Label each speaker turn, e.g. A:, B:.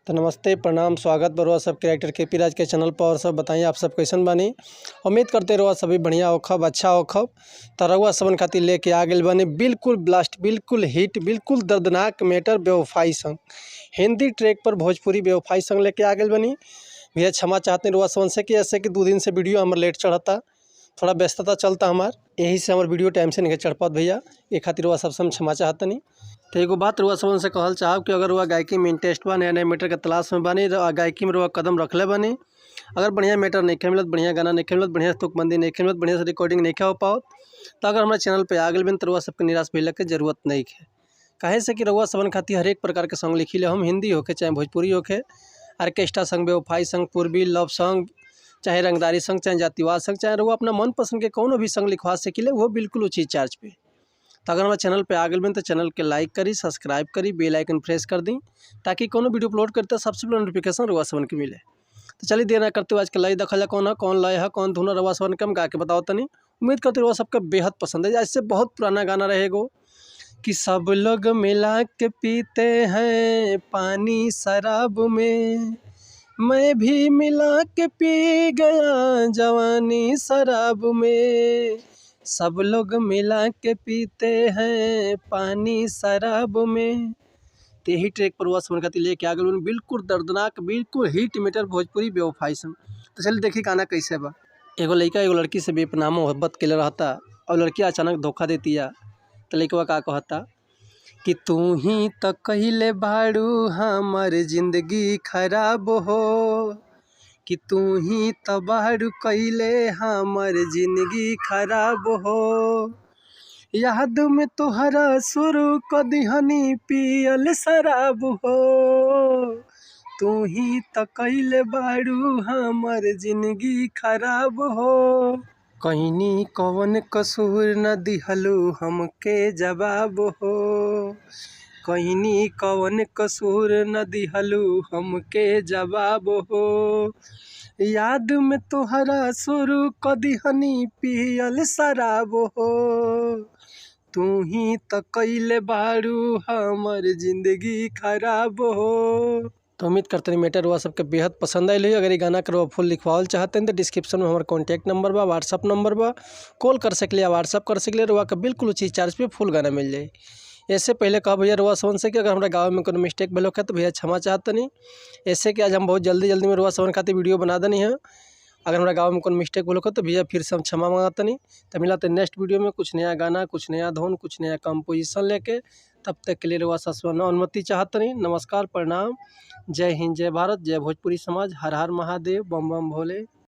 A: तो नमस्ते, प्रणाम, स्वागत बा रउआ सबके राइटर के पी राज के चैनल पर। और सब बताई, आप सब कैसन बानी? उम्मीद करते रउआ सभी बढ़िया होखब, अच्छा होखब। तो रउआ सबन खातिर लेके आ गेल बानी बिल्कुल ब्लास्ट, बिल्कुल हिट, बिल्कुल दर्दनाक मैटर बेवफाई संग। हिंदी ट्रैक पर भोजपुरी बेवफाई संग लेके आ गेल बानी। भैया क्षमा चाहते हैं रउआ सबन से कि ऐसे कि 2 दिन से वीडियो हमर लेट चढ़ता, थोड़ा व्यस्तता चलता हमार, यही से हमार वीडियो टाइम से नहीं चढ़ पात भैया। ये खातिर रउआ सबसे हम क्षमा चाहतनी। तो एगो बात रउआ सबन से कहल चाहब कि अगर रउआ गायकी में इंटरेस्ट बा, नया नया मैटर के तलाश में बानी, गायकी में रउआ कदम रखले बानी, अगर बढ़िया मैटर नहीं मिलत, बढ़िया गाना नहीं मिलत, बढ़िया तुकबंदी नहीं मिलत, बढ़िया से रिकॉर्डिंग नहीं हो पाओ, तो अगर हमारे चैनल पे आ गए तो रउआ सबके निराश भइला के जरूरत नहीं है। काहे से कि रउआ सबन खातिर हरेक प्रकार के सॉन्ग लिखी ले हम, हिंदी होखे चाहे भोजपुरी होखे, ऑर्केस्ट्रा संग, बेवफाई संग, पूर्वी लव सॉन्ग, चाहे रंगदारी संग, चाहे जातिवाद संग, चाहे रउआ अपना मनपसंद के कौनो भी सॉन्ग लिखवा सकिले, वो बिल्कुल उचित चार्ज पे। तो अगर हमारे चैनल पे आ गए तो चैनल के लाइक करी, सब्सक्राइब करी, बेल आइकन प्रेस कर दी, ताकि कोनो वीडियो अपलोड करते सबसे पहले नोटिफिकेशन रउआ सबन के मिले। तो चलिए देर ना करते हुए आज के लय देखल जा, कौन है, कौन लय है, कौन धुन रउआ सबन के हम गा के बताओ तनी। उम्मीद करते रउआ सबके बेहद पसंद है। आज से बहुत पुराना गाना रहेगो कि सब लोग मिला के पीते हैं पानी शराब में, मैं भी मिला के पी गया जवानी शराब में। सब लोग मिला के पीते हैं पानी शराब में। तो यही ट्रैक पर हुआ समझ खातिर लेके आ गए बिल्कुल दर्दनाक, बिल्कुल हिट मीटर भोजपुरी बेवफाई संग। तो चलिए देखिए गाना कैसे बा। एगो लड़का एगो लड़की से बेपनाह मोहब्बत के रहता और लड़की अचानक धोखा देती है। तो लड़कवा का कहता कि तू ही तो कहिले बाड़ू हमर जिंदगी खराब हो, कि तू ही तो बाड़ू कहिले हमर जिंदगी खराब हो, याद में तोहरा शुरू क दिहनी पियल शराब हो, तू ही तो कहिले बाड़ू हमर जिंदगी खराब हो, कहिनी कवन कसूर न दिहलू हमके जवाब हो, कहिनी कवन कसूर न दिहलू हमके जवाब हो, याद में तोहरा शुरू क दिहनी पियल शराब हो, तू ही तो कइले बाड़ू हमर जिंदगी खराब हो। तो उम्मीद करते हैं मैटर हुआ सबके बेहद पसंद आई। अगर ये गाना के रउआ फुल लिखवावल चाहते हैं तो डिस्क्रिप्शन में हमारे कॉन्टैक्ट नंबर बा, व्हाट्सअप नंबर बा, कॉल कर सकले या व्हाट्सअप कर सकले, रउआ के बिल्कुल उचित चार्ज पे फुल गाना मिल जाए। ऐसे पहले कहा भैया रउआ सबन से कि अगर हमारा गाँव में कोनो मिस्टेक भेल होखे तो भैया क्षमा चाहतनी। ऐसे कि आज हम बहुत जल्दी जल्दी में रउआ सबन खातिर वीडियो बना देनी है। अगर हमारा गाँव में कोनो मिस्टेक भेल होखे तो भैया फिर से हम क्षमा मांगतनी। तो मिला तो नेक्स्ट वीडियो में कुछ नया गाना, कुछ नया धुन, कुछ नया कंपोजिशन लेके। तब तक के लिए रउआ सबसे अनुमति चाहतनी। नमस्कार, प्रणाम, जय हिंद, जय भारत, जय भोजपुरी समाज, हर हर महादेव, बम बम भोले।